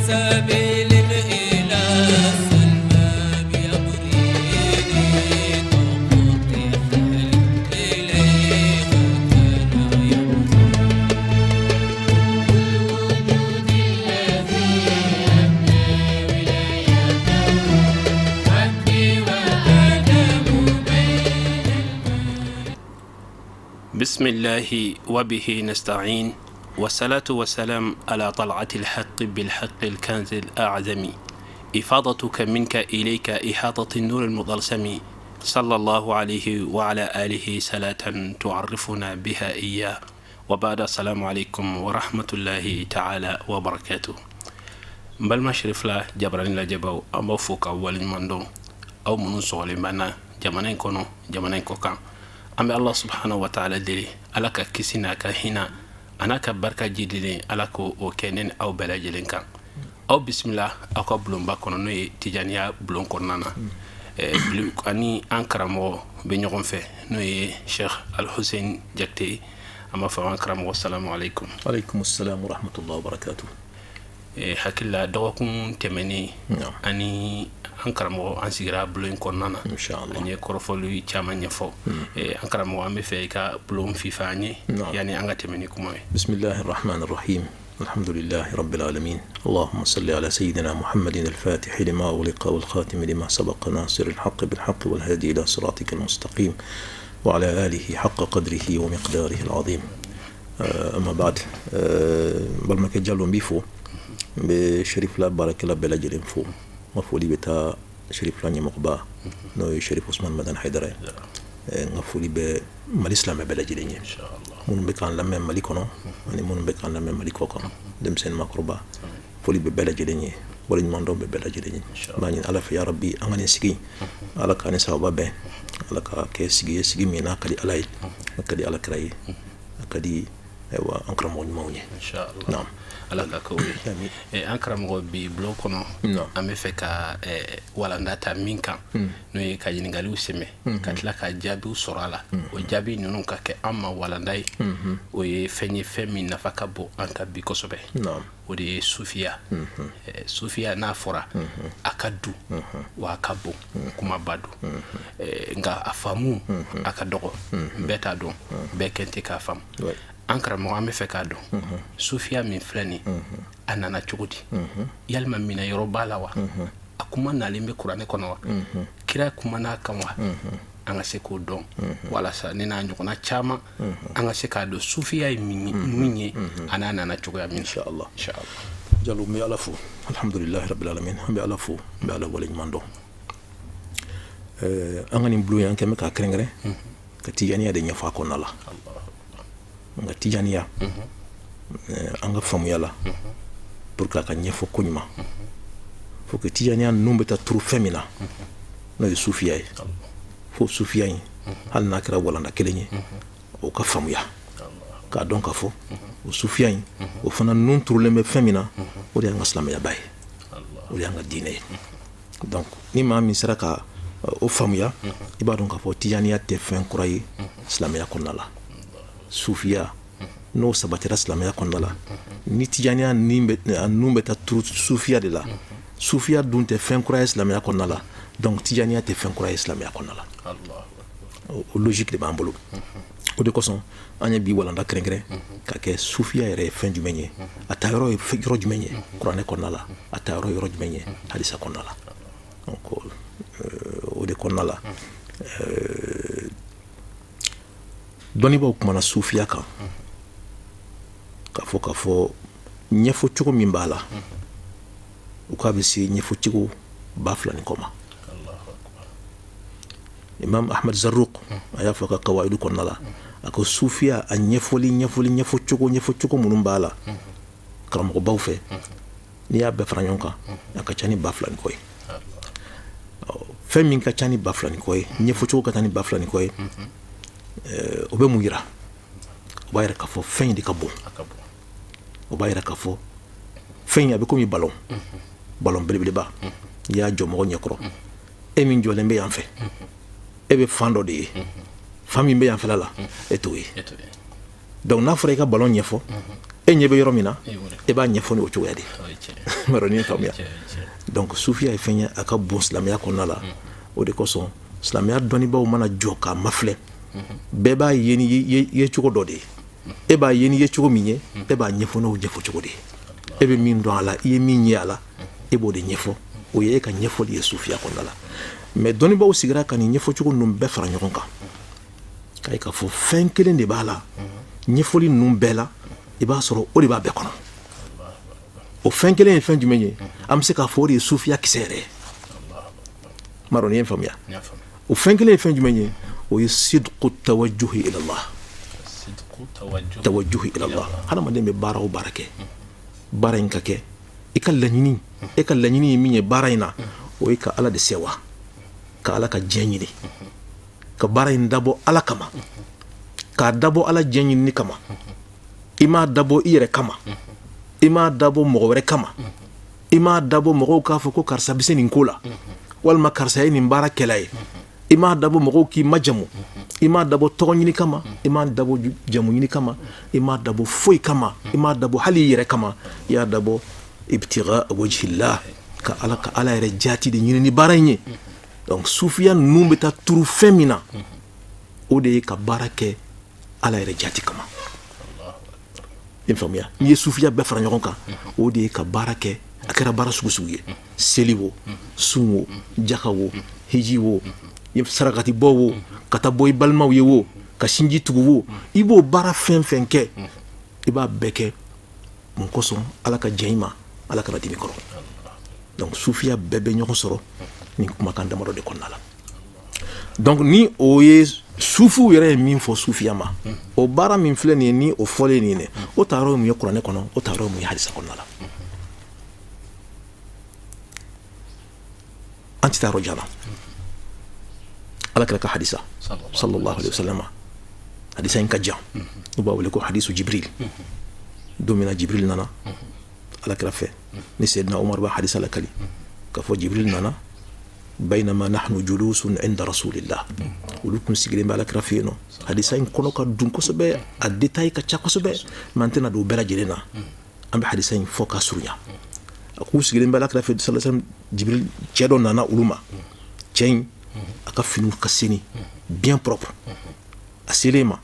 سبيل إلى السلمى بيغريني طاقتي حالي إليها كان يمضي الوجود الذي أبنى ولايته ربي وآدم بين الماء. بسم الله وبه نستعين، والصلاة والسلام على طلعة الحق بالحق الكنز الأعظم، إفاضتك منك إليك إحاطة النور المطلسم، صلى الله عليه وعلى آله صلاة تعرفنا بها إياه، وبعد، السلام عليكم ورحمة الله تعالى وبركاته. N balima Sherifila jabarani lajɛbaw, an b'aw fo ka waleɲuman dɔn, aw minnu sɔgɔlen b'an na jamana in kɔnɔ, jamana in kɔ kan. An bɛ Ala subhanahu wa taala deli, Ala ka kisi n'a ka hinɛ a n'a ka barika jidilen, Ala k'o o kɛ ne ni aw bɛɛ lajɛlen kan. Aw bisimila aw ka bulonba kɔnɔ, n'o ye Tijaniya bulon kɔnɔna na. Ani an karamɔgɔ bɛ ɲɔgɔn fɛ, n'o ye Sheikh Alhussein Jakite. An b'a fɔ an karamɔgɔ, salamu aleykum. Aleykum salam wa rahmatullahi wa barakatuh. Hakili la, dɔgɔkun tɛmɛnen, ani an karamɔgɔ, an sigira bulon in kɔnɔna na. Inshallah. An ye kɔrɔfɔli caman ɲɛfɔ. An karamɔgɔ, an bɛ fɛ i ka bulon fifa an ye yanni an ka tɛmɛ ni kuma ye. بسم الله الرحمن الرحيم، الحمد لله رب العالمين، اللهم صل على سيدنا محمد الفاتح لما أغلق والخاتم لما سبق، ناصر الحق بالحق والهادي إلى صراطك المستقيم، وعلى آله حق قدره ومقداره العظيم. أما بعد، balimakɛ Jalo, n b'i fo, n bɛ Sherifila baarakɛla bɛɛ lajɛlen fo. N ka foli bɛ taa Sherifila ɲɛmɔgɔba, n'o ye Sherif Usman Madani Hayidara ye. N ka foli bɛ Mali silamɛ bɛɛ lajɛlen ye, minnu bɛ k'an lamɛn Mali kɔnɔ ani minnu bɛ k'an lamɛn Mali kɔ kan, denmisɛnnin, maakɔrɔba, foli bɛ bɛɛ lajɛlen ye, waleɲumandɔn bɛ bɛɛ lajɛlen ye. N b'a ɲini Ala fɛ, ya Rabi, an ka nin sigi, Ala k'a ni sababa bɛn, Ala ka kɛ sigi ye, sigi min n'a ka di Ala ye, a ka di Ala kira ye, a ka di, ayiwa, an karamɔgɔ ɲumanw ye. Inshallah. Naam. Ala ka k'o ye. Amin. An karamɔgɔ, bi bulon kɔnɔ, an bɛ fɛ ka walanda ta min kan, n'o ye ka ɲininkaliw sɛmɛ ka tila ka jaabiw sɔrɔ a la, o jaabi ninnu ka kɛ an ma walanda ye, o ye fɛn ye, fɛn min nafa ka bon an ka bi kosɛbɛ. O de ye sufiya. Sufiya n'a fɔra, a ka du wa a ka bon, kumaba don. Nka a faamu a ka dɔgɔ, bɛɛ t'a dɔn, bɛɛ kɛn tɛ k'a faamu. An karamɔgɔ, an bɛ fɛ k'a dɔn, sufiya min filɛ nin, a nana cogo di? Yalima minɛ yɔrɔ b'a la wa? A kuma nalen bɛ kuranɛ kɔnɔ wa? Kira kuma n'a kan wa? An ka se k'o dɔn walasa ne n'a ɲɔgɔnna caman, an ka se k'a dɔn sufiya ye min ye, a n'a nana cogoya min na. Inshallah. Inshallah. Jalo, n bɛ Ala fo, alhamdulilahi rabbil alamin, an bɛ Ala fo, n bɛ Ala waleɲuman dɔn. An ka nin bulon in, an kɛn bɛ k'a kɛrɛnkɛrɛn ka tijaniya de ɲɛfɔ a kɔnɔna la. Nka tijaniya, an ka faamuya la, pour que a ka ɲɛfɔ ko ɲuman, faut que tijaniya ninnu bɛ taa turu fɛn min na, n'o ye sufiya ye, fo sufiya in, hali n'a kɛra walanda kelen ye, o ka faamuya k'a dɔn k'a fɔ o sufiya in, o fana nun turulen bɛ fɛn min na, o de y'an ka silamɛyaba ye, o de y'an ka diinɛ ye. Donc ni maa min sera ka o faamuya, i b'a dɔn k'a fɔ tijaniya tɛ fɛn kura ye silamɛya kɔnɔna la. Sufiya, n'o sabatira silamɛya kɔnɔna la, ni tijaniya ni bɛ a nun bɛ taa turu sufiya de la, sufiya dun tɛ fɛn kura ye silamɛya kɔnɔna la, donc tijaniya tɛ fɛn kura ye silamɛya kɔnɔna la. O logique de b'an bolo. O de kosɔn an ye bi walanda kɛrɛnkɛrɛn ka kɛ sufiya yɛrɛ ye fɛn jumɛn ye, a ta yɔrɔ ye yɔrɔ jumɛn ye kuranɛ kɔnɔna la, a ta yɔrɔ yɔrɔ jumɛn ye hadisa kɔnɔna la. Donc o de kɔnɔna la, dɔnnibaw kumana sufiya kan k'a fɔ ɲɛfɔ cogo min b'a la, u k'a bɛ se ɲɛfɔ cogo 2000 ni kɔ ma. Imam Ahmad Zarruq, a y'a fɔ a ka kawaidu kɔnɔna la, a ko sufiya, a ɲɛfɔli ɲɛfɔli ɲɛfɔ cogo minnu b'a la karamɔgɔbaw fɛ, n'i y'a bɛɛ fara ɲɔgɔn kan, a ka ca ni 2000 ni kɔ ye. Fɛn min ka ca ni 2000 ni kɔ ye, ɲɛfɔ cogo ka ca ni 2000 ni kɔ ye, o bɛ mun yira? O b'a yira k'a fɔ fɛn in de ka bon. O b'a yira k'a fɔ fɛn in, a bɛ komi ballon, ballon belebeleba, n'i y'a jɔ mɔgɔ ɲɛkɔrɔ, e min jɔlen bɛ yan fɛ, e bɛ fan dɔ de ye, fan min bɛ yan fɛla la, e t'o ye. Donc n'a fɔra i ka ballon ɲɛfɔ. E ɲɛ bɛ yɔrɔ min na, e b'a ɲɛfɔ ni o cogoya de ye. N'i ye faamuya, donc sufiya ye fɛn ye a ka bon silamɛya kɔnɔna la. O de kosɔn silamɛya dɔnnibaw mana jɔ k'a mafilɛ, bɛɛ b'a ye ni yecogo dɔ de ye. E b'a ye ni yecogo min ye, e b'a ɲɛfɔ n'o ɲɛfɔcogo de ye. E bɛ min dɔn a la, i ye min ye a la, e b'o de ɲɛfɔ. O ye e ka ɲɛfɔli ye sufiya kɔnɔna la. Mais dɔnnibaw sigira ka nin ɲɛfɔcogo ninnu bɛɛ fara ɲɔgɔn kan, k'a ye k'a fɔ fɛn kelen de b'a la ɲɛfɔli ninnu bɛɛ la. I b'a sɔrɔ o de b'a bɛɛ kɔnɔ. O fɛn kelen ye fɛn jumɛn ye? An bɛ se k'a fɔ o de ye sufiya kisɛ yɛrɛ ye. M'a dɔn n'i ye n faamuya. O fɛn kelen ye fɛn jumɛn ye? O ye sidqu tawajjuhi ilallah, tawajjuhi ilallah. Hadamaden bɛ baara o baara kɛ, baara in ka kɛ i ka laɲini, e ka laɲini ye min ye baara in na, o ye ka Ala de sewa, ka Ala ka diɲɛ ɲini, ka baara in dabɔ Ala kama, k'a dabɔ Ala diɲɛ ɲinini kama. I m'a dabɔ i yɛrɛ kama, i m'a dabɔ mɔgɔ wɛrɛ kama, i m'a dabɔ mɔgɔw k'a fɔ ko karisa bɛ se nin ko la, walima karisa ye nin baara kɛla ye. I m'a dabɔ mɔgɔw k'i majamu, i m'a dabɔ tɔgɔ ɲini kama, i m'a dabɔ jamu ɲini kama, i m'a dabɔ foyi kama, i m'a dabɔ hali i yɛrɛ kama. I y'a dabɔ ibtigha wajhillah, ka Ala, ka Ala yɛrɛ jati de ɲini ni baara in ye. Donc sufiya ninnu bɛ taa turu fɛn min na, o de ye ka baara kɛ Ala yɛrɛ jati kama. I faamuya? N'i ye sufiya bɛɛ fara ɲɔgɔn kan, o de ye ka baara kɛ. A kɛra baara sugu sugu ye, seli wo, sun wo, jaka wo, hiji wo, sarakati bɔ wo, ka taa bɔ i balimaw ye wo, ka sinji tugu wo, i b'o baara fɛn fɛn kɛ, i b'a bɛɛ kɛ mun kosɔn? Ala ka diɲɛ i ma, Ala kana dimi kɔrɔ. Donc sufiya bɛɛ bɛ ɲɔgɔn sɔrɔ nin kumakan damadɔ de kɔnɔna la. Donc ni o ye sufiw yɛrɛ ye min fɔ sufiya ma, o baara min filɛ nin ye, ni o fɔlen nin ye, o ta yɔrɔ ye mun ye kuranɛ kɔnɔ? O ta yɔrɔ ye mun ye hadisa kɔnɔna la? An tɛ taa yɔrɔ jan na. Ala kira ka hadisa sallallahu alaihi wasallam, hadisa in ka jan, u b'a wele ko hadisu Jibril. Don min na Jibril nana ala kira fɛ, ni Seydina Umar b'a hadisa lakali k'a fɔ Jibril nana bainama nahnu julusun inda rasulillah, olu kun sigilen bɛ ala kira fɛ yen nɔ. Hadisa in kɔnɔ ka dun kosɛbɛ, a détail ka ca kosɛbɛ, mais an tɛna don bɛɛ lajɛlen na. An bɛ hadisa in fɔ ka surunya. A k'u sigilen bɛ ala kira fɛ sallallahu alaihi wasallam, Jibril cɛ dɔ nana olu ma. Cɛ in a ka finiw ka seni, bien propre. A selen ma,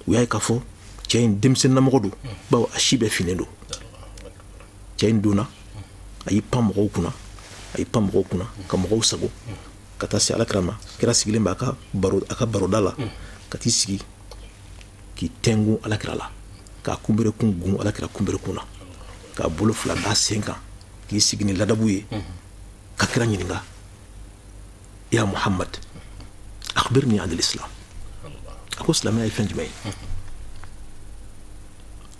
u y'a ye k'a fɔ cɛ in denmisɛnninamɔgɔ don, bawo a si bɛɛ finnen don. Cɛ in donna, a y'i pan mɔgɔw kunna, a y'i pan mɔgɔw kunna ka mɔgɔw sago ka taa se alakira ma. Kira sigilen bɛ a ka baroda la, ka t'i sigi k'i tɛngun alakira la, k'a kunberekun gun alakira kunberekun na, k'a bolo fila d'a sen kan, k'i sigi ni ladabu ye, ka kira ɲininka: ya Muhammad, akhbirni anil islam. A ko silamɛya ye fɛn jumɛn ye?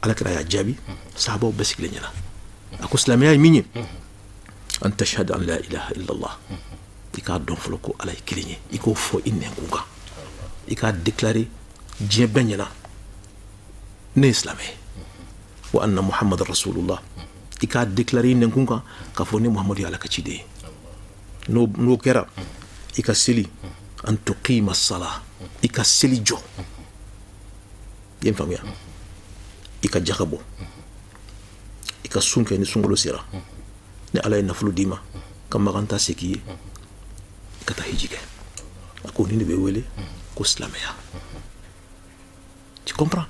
Alakira y'a jaabi sahabaw bɛɛ sigilen ɲɛna. A ko silamɛya ye min ye, an tashhadu an la ilaha illallah, i k'a dɔn fɔlɔ ko Ala ye kelen ye, i k'o fɔ i nɛnkun kan, i k'a déclarer diɲɛ bɛɛ ɲɛna, ne ye silamɛ ye. Wa anna Muhammad rasulullah, i k'a déclarer i nɛnkun kan k'a fɔ ne Muhammadu ye Ala ka ciden ye. N'o kɛra, i ka seli, an tuqima sala, i ka seli jɔ. I ye n faamuya? I ka jaka bɔ, i ka sun kɛ ni sunkalo sera. Ni Ala ye nafolo d'i ma ka makan ta se k'i ye, i ka taa hiji kɛ. A ko nin de bɛ wele ko silamɛya. Tu comprends?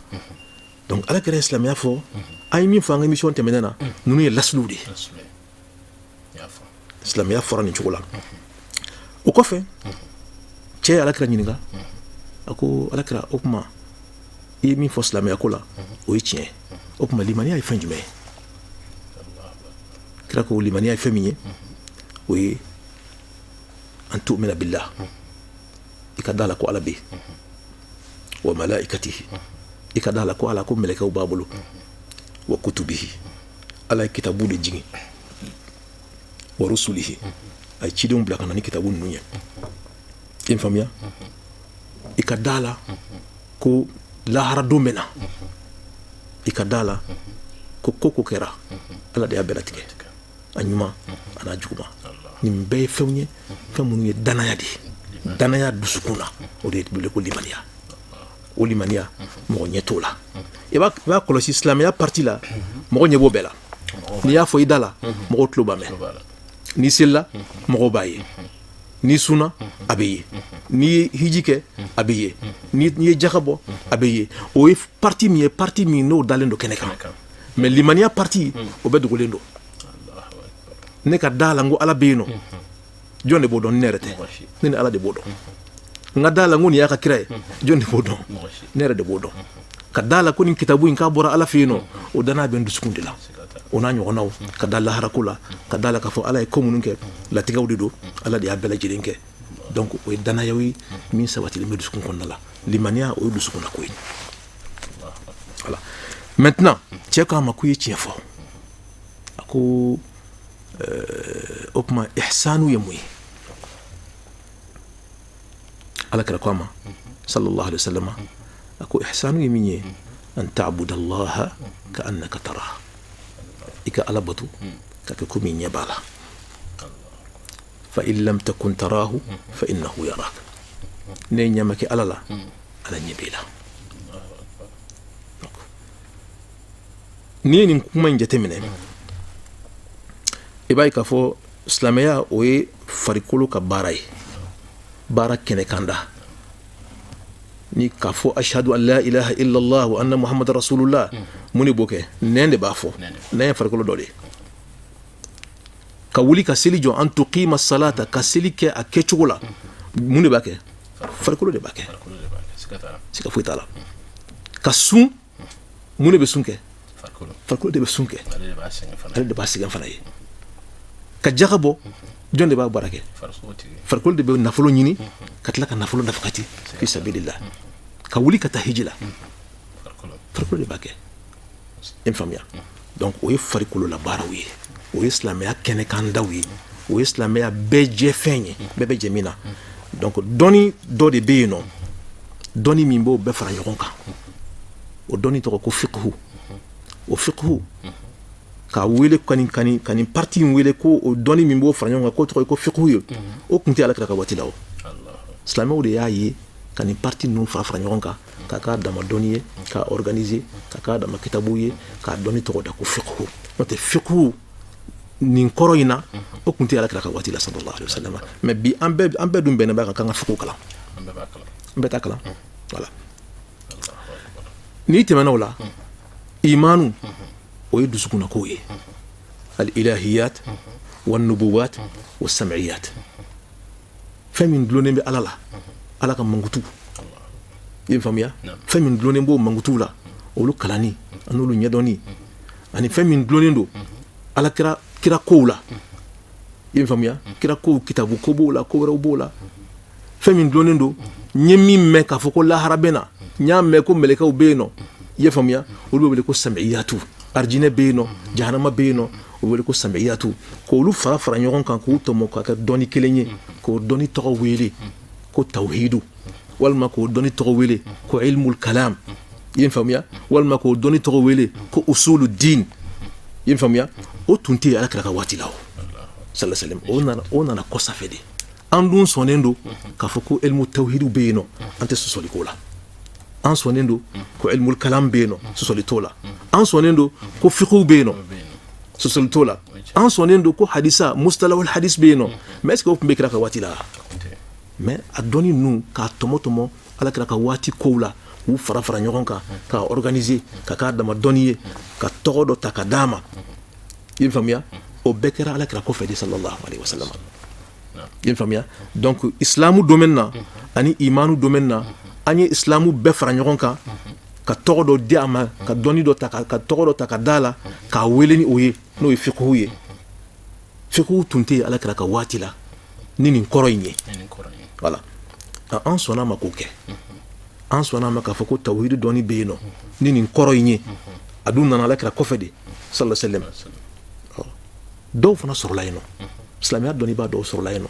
Donc ala kɛra ye silamɛya fɔ. An ye min fɔ an ka émission tɛmɛnen na, ninnu ye lasiliw de ye. Silamɛya fɔra nin cogo la. O kɔfɛ, cɛ ye alakira ɲininka. A ko alakira, o tuma i ye min fɔ silamɛya ko la, o ye tiɲɛ ye, o tuma limaniya ye fɛn jumɛn ye? Kira ko limaniya ye fɛn min ye, o ye an tu'mina billah, i ka da la ko Ala bɛ yen, wa malaikatihi, i ka da la ko Ala ko mɛlɛkɛw b'a bolo, wa kutubihi, Ala ye kitabu de jigin, wa rusulihi, a ye cidenw bila ka na ni kitabu ninnu ye. I ye faamuya? I ka da la ko lahara don bɛ na. I ka da la ko ko kɛra, Ala de y'a bɛɛ latigɛ, a ɲuman a n'a juguman. Nin bɛɛ ye fɛnw ye, fɛn minnu ye danaya de ye, danaya dusukun na, o de ye wele ko limaniya. O limaniya, mɔgɔ ɲɛ t'o la. I b'a kɔlɔsi silamɛya partie la, mɔgɔ ɲɛ b'o bɛɛ la. N'i y'a fɔ i da la, mɔgɔw tulo b'a mɛn. N'i selila, mɔgɔw b'a ye. N'i sunna, a bɛ ye. N'i ye hiji kɛ, a bɛ ye. N'i ye jaka bɔ, a bɛ ye. O ye partie min ye, partie min n'o dalen don kɛnɛ kan. Mais limaniya partie, o bɛɛ dogolen don. Ne ka da la n ko Ala bɛ yen nɔ, jɔn de b'o dɔn? Ne yɛrɛ tɛ, ne ni Ala de b'o dɔn. N ka da la n ko nin y'a ka kira ye, jɔn de b'o dɔn? Ne yɛrɛ de b'o dɔn. Ka da la ko nin kitabu in k'a bɔra Ala fɛ yen nɔ, o danaya bɛ n dusukun de la. O n'a ɲɔgɔnnaw, ka da laharako la, ka da la k'a fɔ Ala ye ko minnu kɛ, latigɛw de don, Ala de y'a bɛɛ lajɛlen kɛ. Donc o ye danayaw ye min sabatilen bɛ dusukun kɔnɔna la. Limaniya, o ye dusukunna ko ye. Voilà. Maintenant, cɛ k'a ma ko i ye tiɲɛ fɔ. A ko o tuma ihsanu ye mun ye? Ala kira ko a ma, sallallahu alaihi wasallam, a ko ihsanu ye min ye, an ta'budallaha ka annaka tarah, i ka Ala bato ka kɛ komi i ɲɛ b'a la. Fa in lam takun tarahu fa innahu yarak. Ne ɲɛ ma kɛ Ala la, Ala ɲɛ b'i la. N'i ye nin kuma in jateminɛ, i b'a ye k'a fɔ silamɛya, o ye farikolo ka baara ye, baara kɛnɛkanda ni k'a fɔ ashhadu an la ilaha illallah wa anna muhammad rasulullah. Mun de b'o kɛ? Nɛn de b'a fɔ. Nɛn ye farikolo dɔ de ye. Ka wuli ka seli jɔ, an tuqima salata, ka seli kɛ a kɛcogo la, mun de b'a kɛ? Farikolo de b'a kɛ, siga foyi t'a la. Ka sun, mun de bɛ sun kɛ? Farikolo de bɛ sun kɛ, ale de b'a sɛgɛn fana ye. Ka jaga bɔ, jɔn de b'a baara kɛ? Farikolo de bɛ nafolo ɲini ka tila ka nafolo nafakati fi sabilillah. Ka wuli ka taa hiji la, farikolo de b'a kɛ. I faamuya? Donc o ye farikolo la baaraw ye, o ye silamɛya kɛnɛkandaw ye, o ye silamɛya bɛɛ jɛfɛn ye, bɛɛ bɛ jɛ min na. Donc dɔnni dɔ de bɛ yen nɔ, dɔnni min b'o bɛɛ fara ɲɔgɔn kan, o dɔnni tɔgɔ ko fiqhu. O fiqhu k'a wele ka nin ka nin ka nin partie in wele ko o dɔnni min b'o fara ɲɔgɔn kan, k'o tɔgɔ ye ko fiqhu ye, o tun tɛ Ala kira ka waati la. O silamɛw de y'a ye ka nin partie ninnu fara fara ɲɔgɔn kan k'a k'a dama dɔnni ye, k'a organiser k'a k'a dama kitabu ye, k'a dɔnni tɔgɔ da ko fiqhu. N'o tɛ, fiqhu nin kɔrɔ in na, o tun tɛ Ala kira ka waati la, sallallahu alaihi wasallam. Mais bi, an bɛɛ dun bɛnnen b'a kan k'an ka fiqhu kalan, an bɛɛ t'a kalan. Voilà. N'i tɛmɛna o la, imanu, o ye dusukunnako ye, al ilahiyat wa nubuwat wa sam'iyat. Fɛn min dulonnen bɛ Ala la, Ala ka mankutu, i ye faamuya? Fɛn min dulonnen b'o mankutu la, olu kalanni an'olu ɲɛdɔnni, ani fɛn min dulonnen don Ala kira kira kow la, i ye faamuya? Kira kow, kitabu ko b'o la, ko wɛrɛw b'o la. Fɛn min dulonnen don, n ye min mɛn k'a fɔ ko lahara bɛ na, n y'a mɛn ko mɛlɛkɛw bɛ yen nɔ, i ye faamuya? Olu bɛ wele ko samiyatu. Arijinɛ bɛ yen nɔ, jahanama bɛ yen nɔ, o bɛ wele ko samiyatu. K'olu fara fara ɲɔgɔn kan, k'u tɔmɔ ka kɛ dɔnni kelen ye, k'o dɔnni tɔgɔ wele ko tawhidu, walima k'o dɔnni tɔgɔ wele ko ilmul kalam, i ye faamuya? Walima k'o dɔnni tɔgɔ wele ko usulu din, i ye faamuya? O tun tɛ yen Ala kira ka waati la o sallallahu alaihi wasallam. O nana kɔsafɛ de. An dun sɔnnen don k'a fɔ ko ilmu tawhidu bɛ yen nɔ, an tɛ sɔsɔli k'o la. An sɔnnen don ko ilmul kalam bɛ yen nɔ, sɔsɔli t'o la. An sɔnnen don ko fiqhu bɛ yen nɔ, sɔsɔli t'o la. An sɔnnen don ko hadisa, mustalahul hadis bɛ yen nɔ. Mais est ce que o tun bɛ kira ka waati la? Mais a dɔnni ninnu, k'a tɔmɔ tɔmɔ Ala kira ka waati kow la, k'u fara fara ɲɔgɔn kan, k'a organiser ka k'a dama dɔnni ye, ka tɔgɔ dɔ ta ka d'a ma, i ye faamuya? O bɛɛ kɛra Ala kira kɔfɛ de, sallallahu alaihi wasallam. I ye faamuya? Donc islamu domaine na ani imanu domaine na, an ye islamu bɛɛ fara ɲɔgɔn kan ka tɔgɔ dɔ di a ma, ka dɔnni dɔ ta, ka tɔgɔ dɔ ta ka d'a la, k'a wele ni o ye, n'o ye fiqhu ye. Fiqhu tun tɛ yen Ala kira ka waati la ni nin kɔrɔ in ye. Voilà. An sɔnna ma k'o kɛ, an sɔnna ma k'a fɔ ko tawhidi dɔnni bɛ yen nɔ ni nin kɔrɔ in ye. A dun nana Ala kira kɔfɛ de, sallallahu alaihi wasallam. Dɔw fana sɔrɔla yen nɔ, silamɛya dɔnnibaa dɔw sɔrɔla yen nɔ,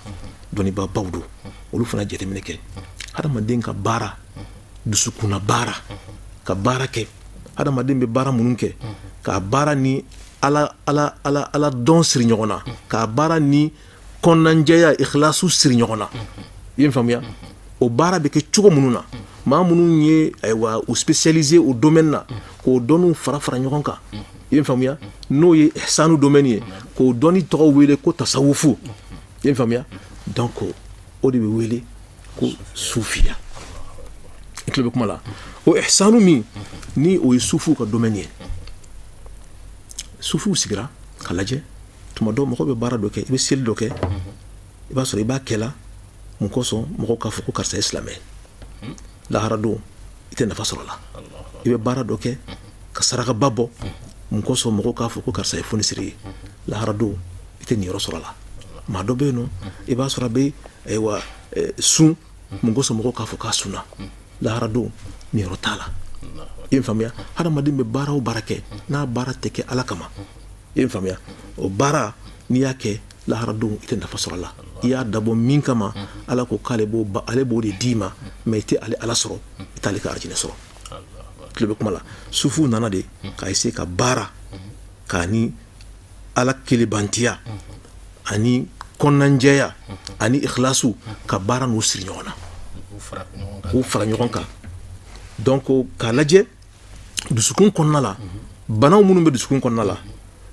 dɔnnibaa baw don. Olu fana jateminɛ kɛ hadamaden ka baara, dusukunna baara, ka baara kɛ, hadamaden bɛ baara minnu kɛ, k'a baara ni Ala Ala Ala Ala dɔn siri ɲɔgɔn na, k'a baara ni kɔnɔnajɛya, ikhlasu siri ɲɔgɔn na, i ye faamuya? O baara bɛ kɛ cogo minnu na, maa minnu ye, ayiwa, u spécialisé o domaine na, k'u K'o dɔnniw fara fara ɲɔgɔn kan, i ye faamuya, n'o ye ihsanu domaine ye, k'o dɔnni tɔgɔ wele ko tasawufu, i ye faamuya. Donc o de bɛ wele ko sufiya. I tulo bɛ kuma la. O ihsanu min ni o ye sufuw ka domaine ye, sufuw sigira ka lajɛ. Tuma dɔ mɔgɔ bɛ baara dɔ kɛ, i bɛ seli dɔ kɛ, i b'a sɔrɔ i b'a kɛla mun kosɔn? Mɔgɔw k'a fɔ ko karisa ye silamɛ. Lahara don, i tɛ nafa sɔrɔ la. I bɛ baara dɔ kɛ, ka sarakaba bɔ, mun kosɔn? Mɔgɔw k'a fɔ ko karisa ye fonisiri ye. Lahara don, i tɛ niyɔrɔ sɔrɔ la. Maa dɔ bɛ yen nɔ, i b'a sɔrɔ a bɛ, ayiwa, sun, mun kosɔn? Mɔgɔw k'a fɔ k'a sunna. Lahara don, niyɔrɔ t'a la. I ye faamuya? Hadamaden bɛ baara o baara kɛ, n'a baara tɛ kɛ Ala kama, i ye faamuya, o baara n'i y'a kɛ, lahara don, i tɛ nafa sɔrɔ a la. I y'a dabɔ min kama, Ala ko k'ale b'o ale b'o de d'i ma, mais i tɛ ale Ala sɔrɔ, i t'ale ka arijinɛ sɔrɔ. Tulo bɛ kuma la. Sufuw nana de k'a essayer ka baara k'a ni Ala kelebantiya ani kɔnɔnajɛya ani ikhlasu, ka baara n'u siri ɲɔgɔn na, k'u fara ɲɔgɔn kan. Donc k'a lajɛ dusukun kɔnɔna la, banaw minnu bɛ dusukun kɔnɔna la,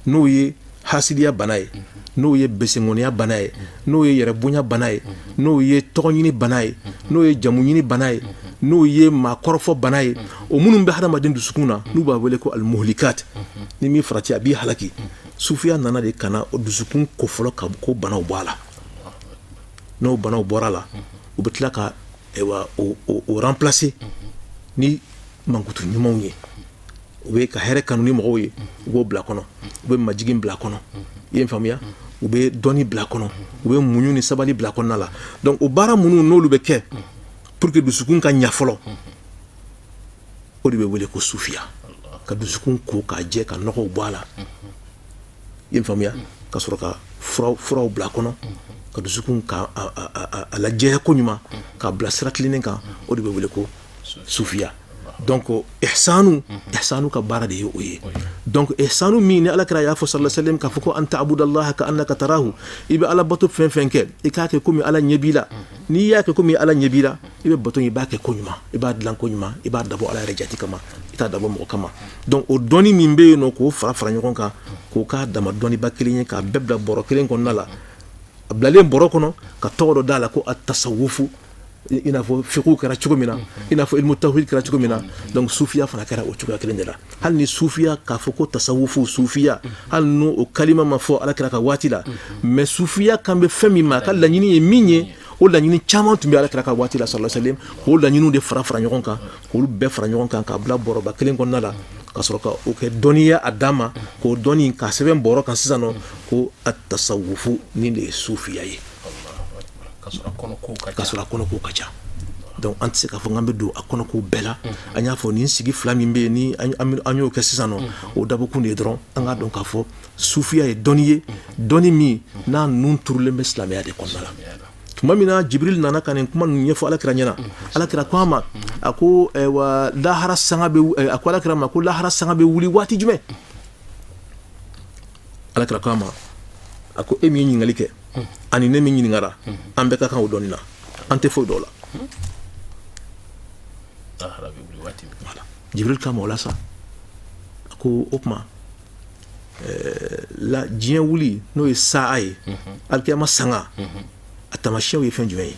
n'o ye hasidiya bana ye, n'o ye besengɔniya bana ye, n'o ye yɛrɛbonya bana ye, n'o ye tɔgɔɲini bana ye, n'o ye jamuɲini bana ye, n'o ye maakɔrɔfɔ bana ye, o minnu bɛ hadamaden dusukun na, n'u b'a wele ko almuhlikat, ni min farati, a b'i halaki. Sufiya nana de ka na o dusukun ko fɔlɔ, ka ko banaw bɔ a la. N'o banaw bɔra a la, u bɛ tila ka, ayiwa, o remplacer ni mankutu ɲumanw ye. U bɛ ka hɛrɛ kanu ni mɔgɔw ye, u b'o bila kɔnɔ. U bɛ majigin bila kɔnɔ, i ye faamuya, u bɛ dɔnni bila kɔnɔ, u bɛ muɲu ni sabali bila kɔnɔna la. Donc o baara minnu n'olu bɛ kɛ pour que dusukun ka ɲa fɔlɔ, o de bɛ wele ko sufiya. Ka dusukun ko k'a jɛ, ka nɔgɔw bɔ a la, i ye faamuya, ka sɔrɔ ka furaw bila kɔnɔ, ka dusukun ka a lajɛya ko ɲuman, k'a bila sira tilennen kan, o de bɛ wele ko sufiya. Donc ihsanu ka baara de ye o ye. Donc ihsanu min ni Ala kira y'a fɔ sallallahu alaihi wasallam k'a fɔ ko an ta'budallaha ka annaka tarahu, i bɛ Ala bato fɛn fɛn kɛ, i k'a kɛ komi Ala ɲɛ b'i la. N'i y'a kɛ komi Ala ɲɛ b'i la, i bɛ bato in, i b'a kɛ ko ɲuman, i b'a dilan ko ɲuman, i b'a dabɔ Ala yɛrɛ jati kama, i t'a dabɔ mɔgɔ kama. Donc o dɔnni min bɛ yen nɔ, k'o fara fara ɲɔgɔn kan, k'o k'a dama dɔnniba kelen ye, k'a bɛɛ bila bɔrɔ kelen kɔnɔna la, a bilalen bɔrɔ kɔnɔ, ka tɔgɔ dɔ d'a la ko at-tasawufu, i n'a fɔ fiqhu kɛra cogo min na, i n'a fɔ ilmu tawhid kɛra cogo min na. Donc sufiya fana kɛra o cogoya kelen de la. Hali ni sufiya k'a fɔ ko tasawufu, sufiya, hali n'o o kalima ma fɔ Ala kira ka waati la, mais sufiya kan bɛ fɛn min ma, a ka laɲini ye min ye, o laɲini caman tun bɛ Ala kira ka waati la sallallahu alaihi wasallam. K'o laɲiniw de fara fara ɲɔgɔn kan, k'olu bɛɛ fara ɲɔgɔn kan, k'a bila bɔrɔba kelen kɔnɔna la, ka sɔrɔ ka o kɛ dɔnniya a dan ma, k'o dɔnni k'a sɛbɛn bɔrɔ kan sisan nɔ ko at-tasawufu, nin de ye sufiya ye. Ka sɔrɔ a kɔnɔ kow ka Ka sɔrɔ a kɔnɔ kow ka ca. Donc an tɛ se k'a fɔ k'an bɛ don a kɔnɔ kow bɛɛ la. An y'a fɔ nin sigi fila min bɛ yen ni an y'o kɛ sisan nɔ, o dabɔkun de ye dɔrɔn an k'a dɔn k'a fɔ sufiya ye dɔnni ye, dɔnni min n'a nun turulen bɛ silamɛya de kɔnɔna la. Tuma min na Jibril nana ka nin kuma ninnu ɲɛfɔ Ala kira ɲɛna, Ala kira ko a ma, a ko wa lahara sanga bɛ, a ko Ala kira ma ko lahara sanga bɛ wuli waati jumɛn? Ala kira ko a ma, a ko e min ye ɲininkali kɛ ani ne min ɲininkara, an bɛɛ ka kan o dɔnni na, an tɛ foyi dɔn o la. Lahara bɛ wuli waati min. Voilà. Jibril k'a ma o la sa, a ko o tuma la diɲɛ wuli, n'o ye saa ye, alikiyama sanga, a taamasiyɛnw ye fɛn jumɛn ye?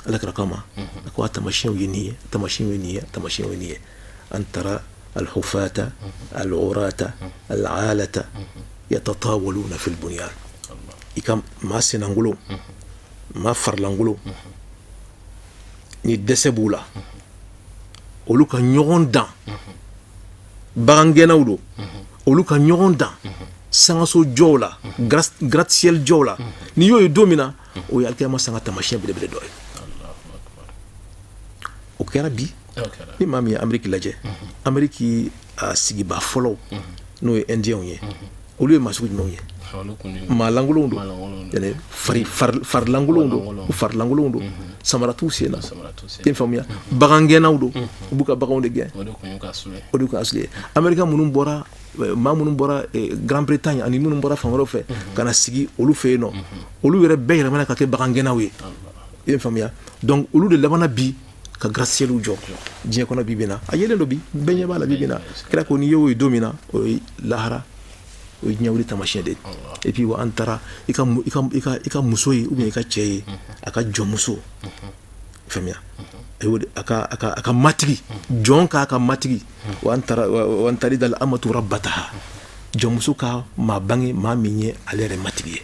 Ala kira k'a ma, a ko a taamasiyɛnw ye nin ye, a taamasiyɛnw ye nin ye, a taamasiyɛnw ye nin ye: an tara alhufata alurata alalata yatatawaluna fil bunyan. I ka maa senangolo, maa farilangolo, ni dɛsɛ b'u la, olu ka ɲɔgɔn dan, bagangɛnnaw don, olu ka ɲɔgɔn dan sangaso jɔw la, gratte-ciel jɔw la. N'i y'o ye don min na, o ye alikiyama sanga taamasiyɛn belebele dɔ ye. O kɛra bi. Ni maa min ye Ameriki lajɛ, Ameriki a sigibaa fɔlɔw, n'o ye Indiyɛnw ye, olu ye maa sugu jumɛnw ye? Maa lankolonw don, yani farilankolonw don, u farilankolonw don, samara t'u sen na, i faamuya, bagangɛnnaw don, u b'u ka baganw de gɛn. O de kun y'u ka asulu ye. O de kun asulu ye. Amerika minnu bɔra, maa minnu bɔra Grande Bretagne ani minnu bɔra fan wɛrɛw fɛ ka na sigi olu fɛ yen nɔ, olu yɛrɛ bɛɛ yɛlɛmana ka kɛ bagangɛnnaw ye, i ye faamuya. Donc olu de labanna bi. Ka gratte-ciel jɔ diɲɛ kɔnɔ bi bi na, a yelen don bi, bɛɛ ɲɛ b'a la bi bi na. Kira ko n'i y'o ye don min na, o ye lahara, o ye diɲɛ wuli taamasiyɛn de ye. Et puis wa an taara i ka muso ye ou bien i ka cɛ ye, a ka jɔnmuso faamuya, a y'o de a ka matigi, jɔn k'a ka matigi. Wa an taara wa an talida al amatu rabbataha, jɔnmuso ka maa bange, maa min ye ale yɛrɛ matigi ye.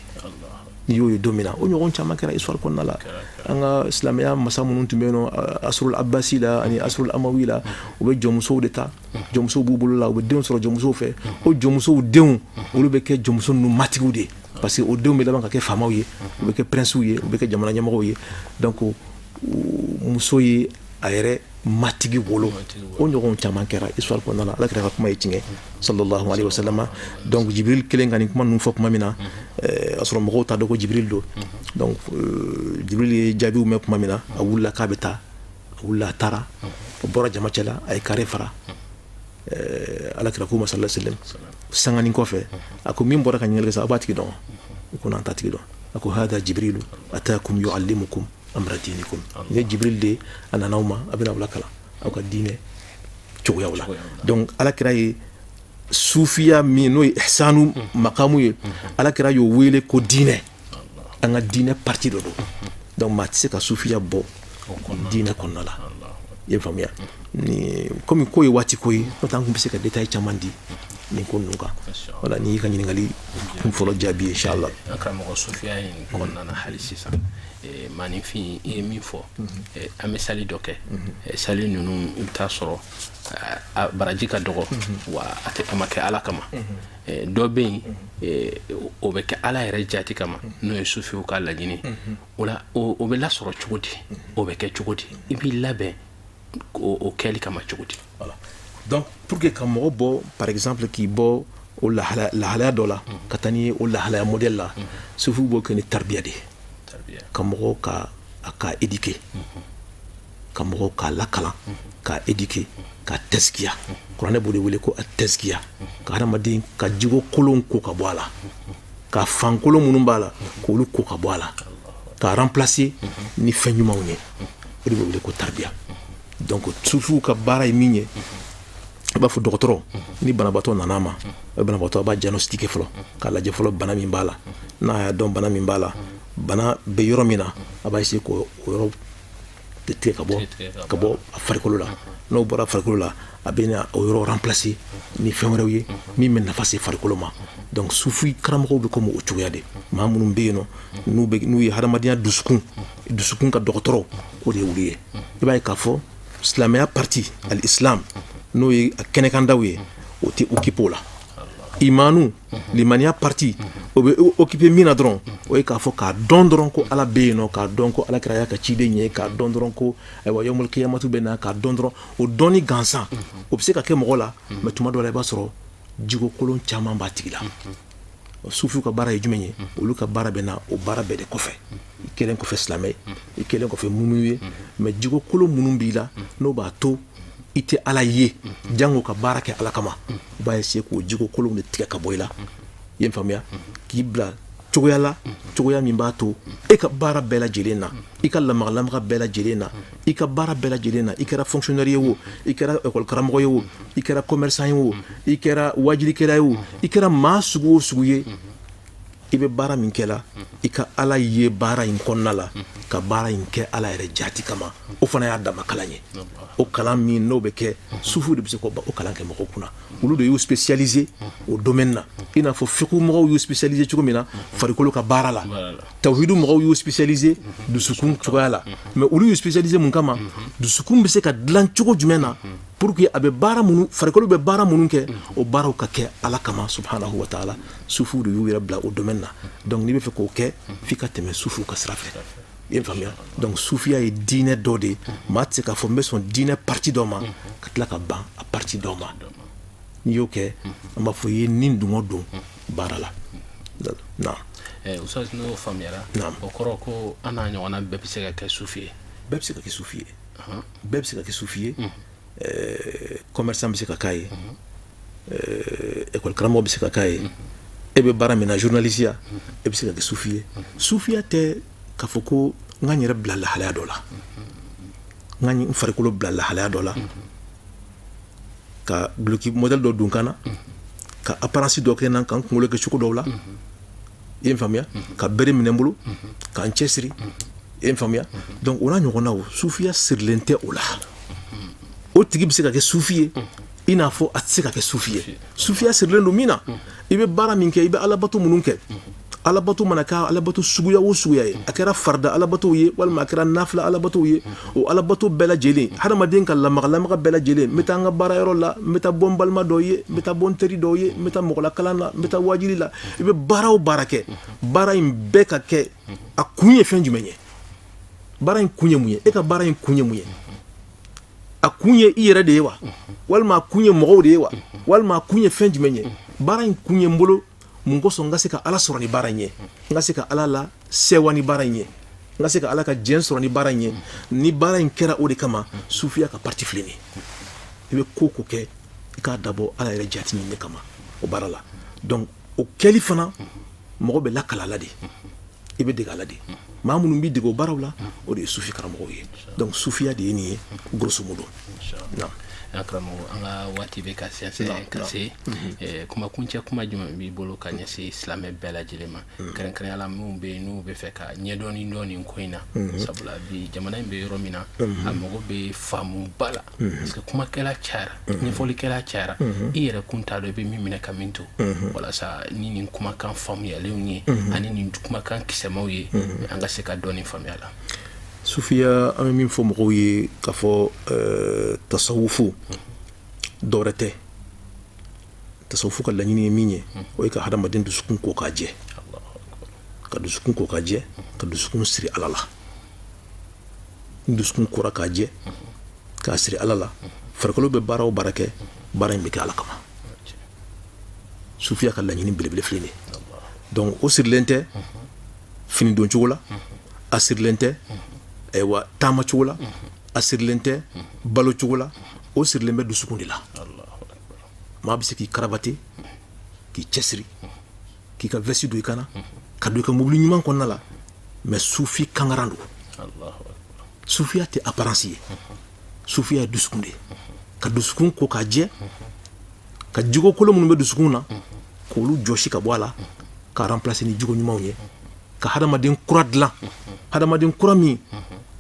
N'i y'o ye don min na, o ɲɔgɔn caman kɛra histoire kɔnɔna la. An ka silamɛya masa minnu tun bɛ yen nɔ, asrul abbasi la ani asrul amawi la, u bɛ jɔnmusow de ta. Jɔnmusow b'u bolo la, u bɛ denw sɔrɔ jɔnmusow fɛ. O jɔnmusow denw, olu bɛ kɛ jɔnmuso ninnu matigiw de ye, parce que o denw bɛ laban ka kɛ faamaw ye, u bɛ kɛ princew ye, u bɛ kɛ jamana ɲɛmɔgɔw ye. Donc muso ye a yɛrɛ matigi wolo, o ɲɔgɔn caman kɛra histoire kɔnɔna la. Ala kira ka kuma ye tiɲɛ, sallallahu alaihi wasallam. Donc Jibril kelen ka nin kuma ninnu fɔ tuma min na, a sɔrɔ mɔgɔw t'a dɔn ko Jibril don. Donc Jibril ye jaabiw mɛn tuma min na, a wulila k'a bɛ taa. A wulila, a taara, o bɔra jama cɛ la, a ye carré fara. Ala kira k'u ma, sallallahu alaihi wasallam, sanganin kɔfɛ, a ko: min bɔra ka ɲininkali kɛ sa, aw b'a tigi dɔn? U ko: n'an t'a tigi dɔn. A ko: hada jibrilu atakum yuallimukum amra dinikum. Nin ye Jibril de, a nana aw ma, a bɛna aw lakalan aw ka diinɛ cogoyaw la. Donc ala kira ye sufiya min, n'o ye ihsanu makamu ye, ala kira y'o wele ko diinɛ, an ka diinɛ partie dɔ don. Donc maa tɛ se ka sufiya bɔ diinɛ kɔnɔna la. I ye faamuya? Ni komi ko ye waati ko ye, n'o tɛ an tun bɛ se ka détail caman di nin ko ninnu kan. Wala n'i y'i ka ɲininkali kun fɔlɔ jaabi ye, inchallah. An karamɔgɔ, sufiya in kɔnɔna na hali sisan, maaninfin, i ye min fɔ, an bɛ sali dɔ kɛ. Sali ninnu, i bɛ taa sɔrɔ a baraji ka dɔgɔ wa a tɛ, a ma kɛ Ala kama. Dɔ bɛ yen, o bɛ kɛ Ala yɛrɛ jati kama, n'o ye sufiw ka laɲini. O la, o bɛ lasɔrɔ cogo di? O bɛ kɛ cogo di? I b'i labɛn o kɛli kama cogo di? Voilà. Donc pour que ka mɔgɔ bɔ, par exemple k'i bɔ o lahalaya dɔ la ka taa ni o lahalaya modèle la, sufiw b'o kɛ ni tarbiya de ye. Ka mɔgɔw ka a ka éduquer, ka mɔgɔw k'a lakalan, k'a éduquer, ka tɛsikiya. Kuranɛ b'o de wele ko a tɛsikiya, ka hadamaden ka jogo kolon ko ka bɔ a la, ka fankolon minnu b'a la k'olu ko ka bɔ a la, ka remplacer ni fɛn ɲumanw ye. O de bɛ wele ko tarbiya. Donc sufiw ka baara ye min ye, i b'a fɔ dɔgɔtɔrɔ, ni banabaatɔ nana a ma, o banabaatɔ, a b'a diagnostiquer fɔlɔ, k'a lajɛ fɔlɔ bana min b'a la. N'a y'a dɔn bana min b'a la, bana bɛ yɔrɔ min na, a b'a essayer k'o yɔrɔ tigɛ ka bɔ a farikolo la. N'o bɔra farikolo la, a bɛ na o yɔrɔ remplacer ni fɛn wɛrɛw ye min bɛ nafa se farikolo ma. Donc sufi karamɔgɔw bɛ komi o cogoya de. Maa minnu bɛ yen nɔ, n'u ye hadamadenya dusukun ka dɔgɔtɔrɔ, o de ye olu ye. I b'a ye k'a fɔ silamɛya partie, al-islam, n'o ye a kɛnɛkandaw ye, o tɛ occuper o la. Imanu, limaniya partie, o bɛ occuper min na dɔrɔn, o ye k'a fɔ k'a dɔn dɔrɔn ko Ala bɛ yen nɔ, k'a dɔn ko Ala kɛra y'a ka ciden ye, k'a dɔn dɔrɔn ko ayiwa yawmul kiyamatu bɛ na, k'a dɔn dɔrɔn. O dɔnni gansan, o bɛ se ka kɛ mɔgɔ la, mais tuma dɔ la, i b'a sɔrɔ jogo kolon caman b'a tigi la. Sufiw ka baara ye jumɛn ye? Olu ka baara bɛ na o baara bɛɛ de kɔfɛ. I kɛlen kɔfɛ silamɛ ye, i kɛlen kɔfɛ muminu ye, mais jogo kolon minnu b'i la, n'o b'a to i tɛ Ala ye, jango ka baara kɛ Ala kama, i b'a essayer k'o jogo kolonw de tigɛ ka bɔ i la. I ye n faamuya? K'i bila cogoya la, cogoya min b'a to e ka baara bɛɛ lajɛlen na, i ka lamaga bɛɛ lajɛlen na, i ka baara bɛɛ lajɛlen na, i kɛra fonctionnaire ye o, i kɛra école karamɔgɔ ye o, i kɛra commerçant ye o, i kɛra wajilikɛla ye o, i kɛra maa sugu o sugu ye, i bɛ baara min kɛ la, i ka Ala ye baara in kɔnɔna la, ka baara in kɛ Ala yɛrɛ jati kama. O fana y'a dama kalan ye. O kalan min n'o bɛ kɛ, sufiw de bɛ se k'o kalan kɛ mɔgɔw kunna. Olu de y'u spécialisé o domaine na, i n'a fɔ fiqhu mɔgɔw y'u spécialisé cogo min na farikolo ka baara la, tawhidu mɔgɔw y'u spécialisé dusukun cogoya la. Mais olu y'u spécialisé mun kama? Dusukun bɛ se ka dilan cogo jumɛn na pour que a bɛ baara minnu, farikolo bɛ baara minnu kɛ, o baaraw ka kɛ Ala kama subhanahu wa ta'ala. Sufiw de y'u yɛrɛ bila o domaine na. Donc n'i bɛ fɛ k'o kɛ, f'i ka tɛmɛ sufiw ka sira fɛ. I ye faamuya? Donc sufiya ye diinɛ dɔ de ye. Maa tɛ se k'a fɔ n bɛ sɔn diinɛ partie dɔ ma ka tila ka ban a partie dɔ ma. N'i y'o kɛ, an b'a fɔ i ye ni dungɔ don baara la na. Ustaz, n'o faamuyara, o kɔrɔ ko an n'a ɲɔgɔnna bɛɛ bɛ se ka kɛ sufi ye? Bɛɛ bɛ se ka kɛ sufi ye, bɛɛ bɛ se ka kɛ sufi ye. Commerçant bɛ se ka k'a ye, école karamɔgɔ bɛ se ka k'a ye, e bɛ baara min na, journaliste ya, e bɛ se ka kɛ sufi ye. Sufiya tɛ k'a fɔ ko n ka n yɛrɛ bila lahalaya dɔ la. N ka n farikolo bila lahalaya dɔ la, ka duloki modèle dɔ don kan na, ka apparence dɔ kɛ n na, ka n kunkolo kɛ cogo dɔw la, i ye n faamuya, ka bere minɛ n bolo, ka n cɛsiri, i ye n faamuya. Donc o n'a ɲɔgɔnnaw, sufiya sirilen tɛ o la. O tigi bɛ se ka kɛ sufi ye i n'a fɔ a tɛ se ka kɛ sufi ye. Sufiya sirilen don min na, i bɛ baara min kɛ, i bɛ alabato minnu kɛ, alabato mana kɛ alabato suguya o suguya ye, a kɛra farida alabatow ye walima a kɛra nafila alabatow ye, o alabato bɛɛ lajɛlen, hadamaden ka lamagalamaga bɛɛ lajɛlen, n bɛ taa n ka baarayɔrɔ la, n bɛ taa bɔ n balima dɔw ye, n bɛ taa bɔ n teri dɔw ye, n bɛ taa mɔgɔlakalan na, n bɛ taa wajuli la, i bɛ baara o baara kɛ, baara in bɛɛ ka kɛ, a kun ye fɛn jumɛn ye? Baara in kun ye mun ye? E ka baara in kun ye mun ye? A kun ye i yɛrɛ de ye wa, walima a kun ye mɔgɔw de ye wa, walima a kun ye fɛn jumɛn ye? Baara in kun ye n bolo mun kosɔn? N ka se ka Ala sɔrɔ ni baara in ye, n ka se ka Ala la sɛwa ni baara in ye, n ka se ka Ala ka diɲɛ sɔrɔ ni baara in ye. Ni baara in kɛra o de kama, sufiya ka parti filɛ nin ye. I bɛ ko ko kɛ, i k'a dabɔ Ala yɛrɛ jati ɲini kama o baara la. Donc o kɛli fana, mɔgɔ bɛ lakala la de, i bɛ dege a la de. Maa minnu b'i dege o baaraw la, o de ye sufi karamɔgɔw ye. Donc sufiya de ye nin ye, grosso modo. An karamɔgɔ, an ka waati bɛ ka sɛnsɛn ka se. Kuma kuncɛ kuma jumɛn b'i bolo ka ɲɛsin silamɛ bɛɛ lajɛlen ma, kɛrɛnkɛrɛnya la minnu bɛ yen n'u bɛ fɛ ka ɲɛdɔnni dɔn nin ko in na? Sabula bi jamana in bɛ yɔrɔ min na, a mago bɛ faamuba la, parce que kumakɛla cayara, ɲɛfɔlikɛla cayara, i yɛrɛ kun t'a dɔn i bɛ min minɛ ka min to. Walasa ni nin kumakan faamuyalenw ye ani nin kumakan kisɛmaw ye, an ka se ka dɔɔnin faamuya la. Sufiya, an bɛ min fɔ mɔgɔw ye k'a fɔ tasawufu dɔwɛrɛ tɛ. Tasawufu ka laɲini ye min ye, o ye ka hadamaden dusukun ko k'a jɛ, ka dusukun ko k'a jɛ, ka dusukun siri Ala la. Ni dusukun kora k'a jɛ, k'a siri Ala la, farikolo bɛ baara o baara kɛ, baara in bɛ kɛ Ala kama. Sufiya ka laɲini belebele filɛ nin ye. Donc o sirilen tɛ fini don cogo la, a sirilen tɛ ayiwa taama cogo la, a sirilen tɛ balo cogo la, o sirilen bɛ dusukun de la. Maa bɛ se k'i karabate, k'i cɛsiri, k'i ka veste don i kana, ka don i ka mobili ɲuman kɔnɔna la, mais sufi kangaran don. Sufiya tɛ apparence ye, sufiya ye dusukun de ye, ka dusukun ko k'a jɛ, ka jogo kolon minnu bɛ dusukun na, k'olu jɔsi ka bɔ a la, ka remplacer ni jogo ɲumanw ye, ka hadamaden kura dilan, hadamaden kura min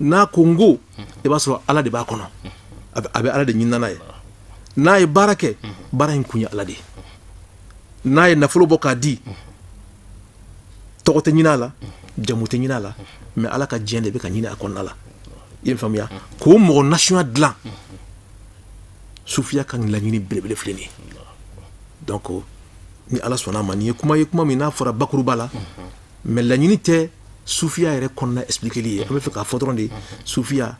n'a ko n ko, i b'a sɔrɔ Ala de b'a kɔnɔ, a bɛ Ala de ɲini n'a ye. N'a ye baara kɛ, baara in kun ye Ala de ye. N'a ye nafolo bɔ k'a di, tɔgɔ tɛ ɲini a la, jamu tɛ ɲini a la, mais Ala ka diɲɛ de bɛ ka ɲini a kɔnɔna la. I ye faamuya? K'o mɔgɔ nasuya dilan, sufiya ka laɲini belebele filɛ nin ye. Donc ni Ala sɔnna a ma, nin ye kuma ye, kuma min n'a fɔra bakuruba la, mais laɲini tɛ sufiya yɛrɛ kɔnɔna expliquer ye. An bɛ fɛ k'a fɔ dɔrɔn de, sufiya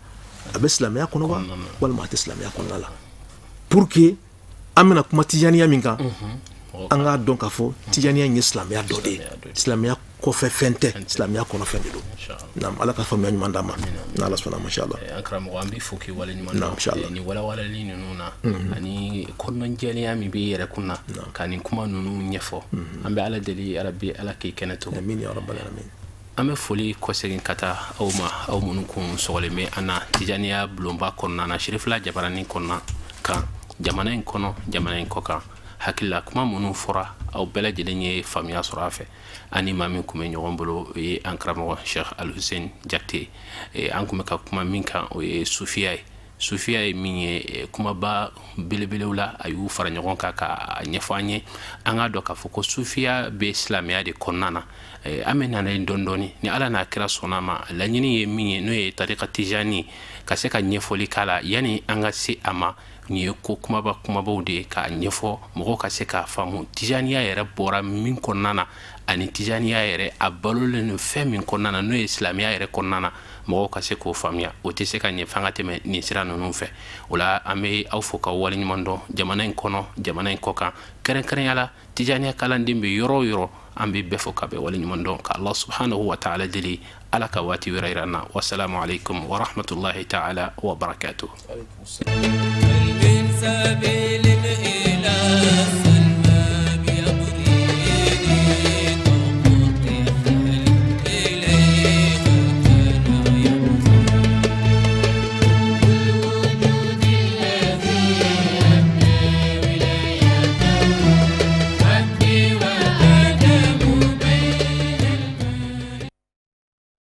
a bɛ silamɛya kɔnɔ wa, walima a tɛ silamɛya kɔnɔna la, pour que an bɛna kuma tijaniya min kan, an k'a dɔn k'a fɔ tijaniya in ye silamɛya dɔ de ye, silamɛya kɔfɛ fɛn tɛ, silamɛya kɔnɔ fɛn de don. Naam, Ala ka faamuya ɲuman d'an ma, n'Ala sɔnna ma, inchallah. An karamɔgɔ, an b'i fo k'i waleɲuman dɔn nin walawalali ninnu na ani kɔnɔnajɛlenya min b'i yɛrɛ kun na ka nin kuma ninnu ɲɛfɔ. An bɛ Ala deli, Arabi, Ala k'i kɛnɛ to. Amin ya rabbal alamin. An bɛ foli kɔsegin ka taa aw ma, aw minnu kun sɔgɔlen bɛ an na tijaniya bulonba kɔnɔna na, Sirifila jabaranin kɔnɔna kan, jamana in kɔnɔ, jamana in kɔ kan. Hakilila kuma minnu fɔra, aw bɛɛ lajɛlen ye faamuya sɔrɔ a fɛ. Ani maa min kun bɛ ɲɔgɔn bolo, o ye an karamɔgɔ Sheikh Alhussein Jakite. An kun bɛ ka kuma min kan, o ye sufiya ye. Sufiya ye min ye, kumaba belebelew la, a y'u fara ɲɔgɔn kan ka ɲɛfɔ an ye. An k'a dɔn k'a fɔ ko sufiya bɛ silamɛya de kɔnɔna na. An bɛ nana yen dɔɔni dɔɔni ni Ala n'a kira sɔnna ma. Laɲini ye min ye, n'o ye tarika tijani, ka se ka ɲɛfɔli k'a la yanni an ka se a ma. Nin ye ko kumaba kumabaw de ye k'a ɲɛfɔ mɔgɔw ka se k'a faamu, tijaniya yɛrɛ bɔra min kɔnɔna na ani tijaniya yɛrɛ a balolen don fɛn min kɔnɔna na, n'o ye silamɛya yɛrɛ kɔnɔna na, mɔgɔw ka se k'o faamuya. O tɛ se ka ɲɛ f'an ka tɛmɛ nin sira ninnu fɛ. O la, an bɛ aw fo k'aw waleɲuman dɔn, jamana in kɔnɔ, jamana in kɔ kan, kɛrɛnkɛrɛnya la tijaniya kalanden bɛ yɔrɔ o yɔrɔ. An bɛ bɛɛ fo ka bɛɛ waleɲuman dɔn, ka Allah subhanahu wa ta'ala deli, Ala ka waati wɛrɛ yira an na. Wasalamu alaikum wa rahmatullahi ta'ala wa barakatuh. من سبيل إلى